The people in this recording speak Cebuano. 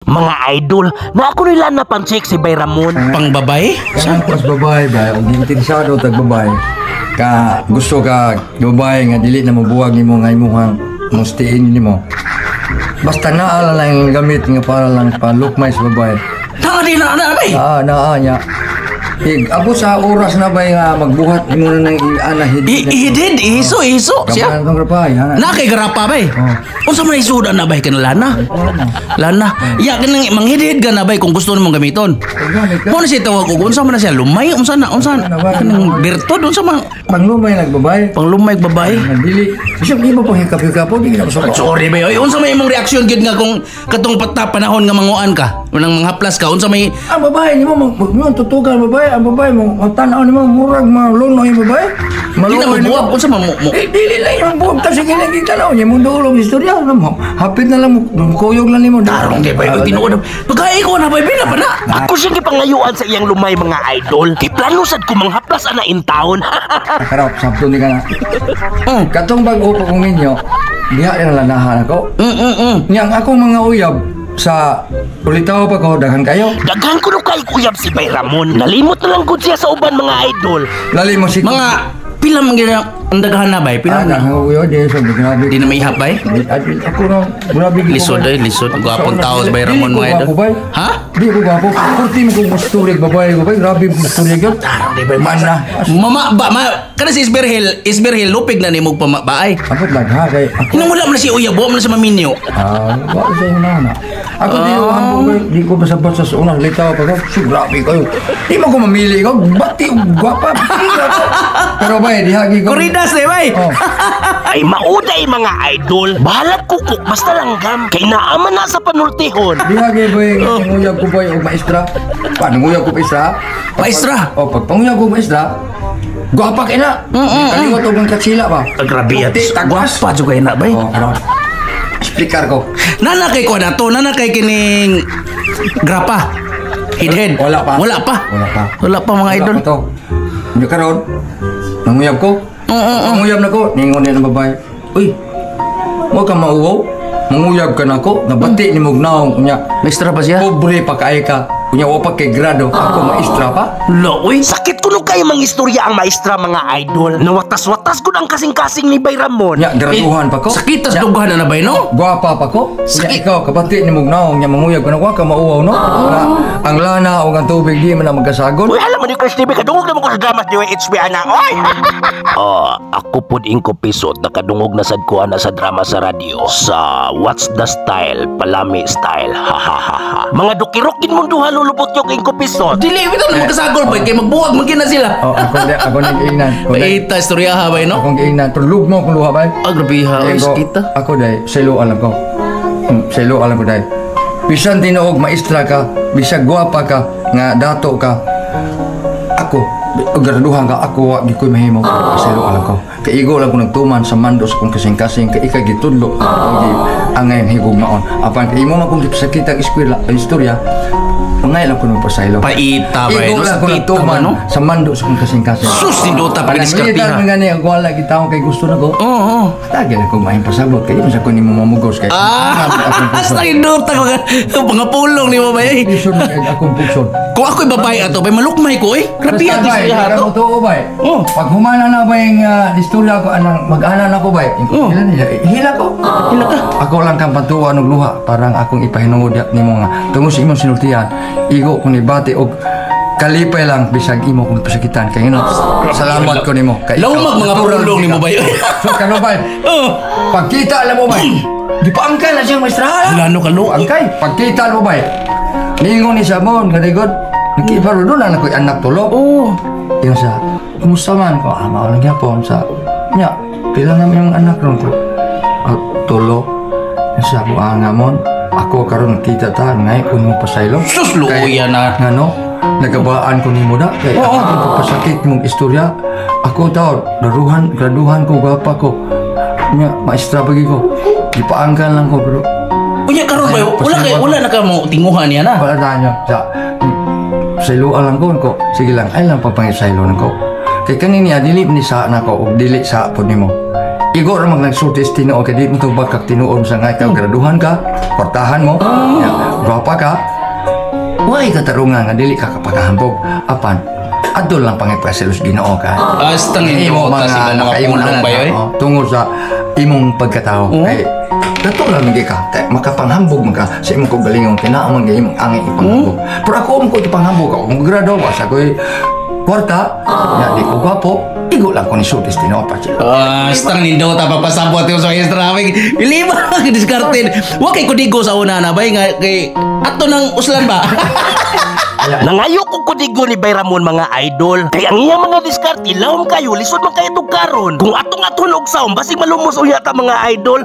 Mga idol, na ako nila napancheck si Bay Ramon. Pang babae? Kanang pas babae ba, og interesado tag babae, ka gusto ka babae nga dili na mobuwag nimo nga imuhang mustiin nimo. Basta naa lang ang gamit nga para lang palukmay sa babae. Tanga di na na bay. Ah, naa niya. Ig, abot sa oras na ba nga magbuhat nimo na nang iana hid. Hidid, iso, iso siya. Gamay tong grapay, ha. Na kay garapa bay. Unsa man isudan na bay kanang lana? Lana. Ya kanang manghidhid ka na bay kung gusto nimong gamiton. Gamit ka. Mo na siya tawag og unsa man na siya lumay, unsa na, unsa na kanang bertod, unsa man Panglumay nagbabae. Panglumay babae. Nga dili. Bisag di mo pang hikap-hikap, di na ko. Sorry bay, oy, unsa may imong reaksyon gyud nga kung katong pata panahon nga manguan ka, manang manghaplas ka, unsa may Ang babae nimo mo mo tutugan babae, ang babae mo tan-aw nimo murag maluno yung babae. Di na Maluoy nimo. mobuwag, unsa man mo Eh, dili lang yung buwag kasi kinagita na niya mundo ulong istorya ano mo. Hapit na lang mo kuyog lang nimo. Tarong di bay, oy, tinuod. Pagka ikaw na bay, pila pa na. Ako siyang gipangayuan sa iyang lumay, mga idol. Kay plano sad ko manghaplas ana in town. Karap sabto ni ka na. Katong bag-o pa kong inyo, diha na lanahan ako. Nya ang akong mga uyab sa ulitaw pa ko daghan kayo. Daghan ko no kay uyab si Bay Ramon. Nalimot na lang gud siya sa uban, mga idol. Lali mo si Mga pila man gina ang daghan na bay, pila Ah, man. daghan ko uyab di so grabe. Di na maihap bay. Ako na grabe ko. Lisod ay, lisod. Gwapong tao sa Bay Ramon, mga idol. Ha? Ha? Di ko gwapo. Kurti mo kong masturig babae ko bay. Grabe masturig yun. Di bay Man na. Mama ba ma kana si Isberhel, Isberhel lupig na nimo pamabaay. Ako dagha kay ako. Hinang wala man na si uyab, wa man na sa maminyo. Ah, wa sa una na. Ako di ko hambo kay di ko pasabot sa una litaw pa ko. Si grabe kayo. Di mo ko mamili ko. Bati og gwapa. Pero bay diha gi ko. Kuridas di bay. Oh. Ay mauday, mga idol. Bahalag kukok basta langgam. Kay naaman na sa panultihon. Diha gi bay nguyab ko bay og maestra. Pa nguyab ko maestra. Maestra? Oh, pag panguyab ko maestra. Gwapa kay na. Kaliwat og ang katsila ba. Grabe at Puti, tagwas. gwapa jud kay na bay. Oh, karon. Explicar ko. Nana kay ko na to, nana kay kining grapa. Hidhead. Wala pa. Wala pa. Wala pa. Wala pa, mga idol. Wala pa to. Hindi karon. Nanguyab ko. Oo. Nanguyab na ko. Ningon niya ng babae. Uy, huwag kang mauwaw. Manguyab ka na ko. Nabati ni Mugnaong. Unya, Maestra pa siya? Pobre pa kaay ka. Unya, wa pa kay grado. Ako maestra pa. La, uy. Sakit ko no kay mga istorya ang maestra, mga idol. Nawatas-watas ko ang kasing-kasing ni Bay Ramon. Unya, graduhan pa ko. Sakit tas dughan na bay no? Gwapa pa ko. Unya, Sakit. ikaw, kabati ni Mugnaong. Unya, manguyab ka na. Huwag ka mauwaw, no? Nga, ang lana o ang tubig di man na magkasagol. Uy, alam mo ni Chris TV, kadungog naman ko sa drama sa DYHB, ana. Oy! Oh, ako pud ingko pisot, nakadungog na sad ko ana sa drama sa radyo. Sa What's the Style, Palami Style. Ha ha ha ha. Mga dukirokin mong duha lulubot yung ingko pisot. Dili bitaw na magkasagol bay kay magbuwag man gina sila. Oh, ako, ako nag-iingnan. Ako Paita istorya ha bay no? Akong giingnan. Pero lugmo akong luha, bay. Ah, grabe ha, oy, Ko, sakit ah. ako day, selo alam ko. Selo alam ko day. Bisan tinuog maestra ka, bisag gwapa ka, nga dato ka. Ako, og graduhan ka, ako wa gi ko'y mahimo. Selo alam ko. Kay igo lang ko nagtuman sa mando sa kong kasing-kasing, kay ikay gitudlo, ako gi angay ang higugmaon. Apan kay imo man kong gipasakita ang eskwela, ang istorya, angay lang ko nung pasaylo. Paita bay Igo no? lang ko Sakit nagtuman no? sa mando sa kong kasing-kasing. Sus, nindota pa Panang diskartiha. militar nga niya, kung wala kita kay gusto na ko. Oo. Tagi lang kung mahim pasabot kay di sa ko nimo mamugos kay. Ah, hasta nindota ko mga pulong nimo bay. Pukson na kay akong pukson. Kung ako'y babae ato bay malukmay ko eh. Grabe Basta at bay, istorya di ato. ka mo bay. Oh. Pag humana na ba yung istorya ko anang mag-ana na ko bay. Oh. Hila nila, hila ko. Hila ka. Ako lang kang patuwa og luha parang akong ipahinungod nimo nga tungod sa imong sinultihan igo kung nibati og kalipay lang bisag imo kong pasakitan kay ngano salamat ko nimo kay ikaw, Lawmag mga natural pulong ka. nimo bay. So kano bay? Oh. Pagkita alam mo bay. Di pa angkay na siyang maestrahan. Wala no kalo. Angkay, pagkita mo bay. Ningon ni Samon, kadigod. Nakiparo doon na ako'y anak tulo. Oh. Yung sa, kumusta man ko? Ah, mao lang gyapon sa, nya, pila na yung anak ron ko? Ah, tulo. Yung sa, buang nga mon, ako karon nakita ta, ngay ko nimo pasaylo. Sus, luoya na. Ngano, nagabaan ko nimo na. Kay ako ang pagpasakit mong istorya. Ako tao, daruhan, graduhan ko, gwapa ko. Nya, maestra pagi ko. Gipaangkan lang ko, pero Unya karon bay, wala kay wala na ka mo tinguhan niya na. Wala na niya. Sa, sayloan lang ko ko. Sige lang, ay lang pagpangit saylo ko. Kay kaniniya, dili ni sa na ko, ug dili sa pod nimo. Igo ra man nagsulti sa tinuod kay di mo tubag kag tinuod sa nga ikaw graduhan ka, kwartahan mo, ya, gwapa ka. Way katarungan nga dili ka kapakahambog. Apan adto lang pangipasilos Ginoo ka. Basta nga Imo sa mga mga nakaimong pulong anak, ba yun? oo, tungod sa imong pagkatao. Kay dato lang gyud ka, kay makapanghambog man ka sa imong kaugalingon kay naa man gyud imong angay ipanghambog. Pero ako mo ko ipanghambog ako kung grado wa sa koy kwarta, ya di ko gwapo, igo lang ko ni sulti sa tinuod pa sila. Basta nga nindot papasabot yung sa traffic. Lima diskarte. Wa kay kudigo sa una na bay nga kay ato nang uslan ba? Nangayo ko kudigo ni Bay Ramon, mga idol. Kay ang iyang mga diskarte lawom kayo, lisod man kayo karon. Kung atong aton og saom basig malumos unya ta, mga idol.